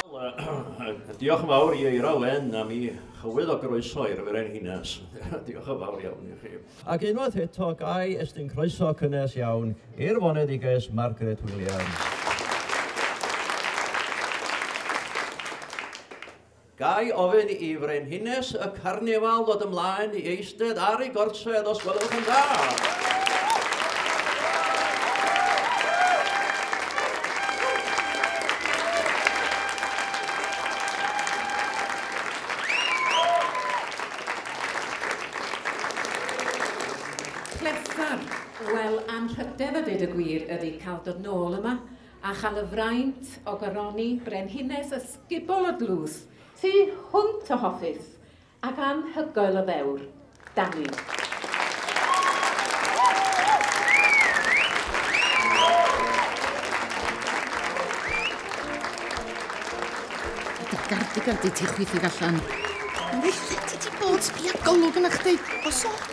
Diolch yn fawr i Eira Wen am ei chywydd o groeso i'r Frenhines. Diolch yn fawr iawn i chi. Ac unwaith eto, gai estyn croeso cynnes iawn i'r foneddiges Margaret Williams. Gai ofyn i Frenhines y Carnifal ddod ymlaen i eistedd ar ei gorsedd os gwelwch yn dda. Pleser, wel, anrhydedd a dweud y gwir ydy cael dod nôl yma a chael y fraint o goroni brenhines ysgubol o dlws, tu hwnt o hoffus ac anhygoel o ddewr, Dani. Ydy gardigan di ti chwythig allan. Lle ti di bod? Sbia golwg yna chdi. Os och.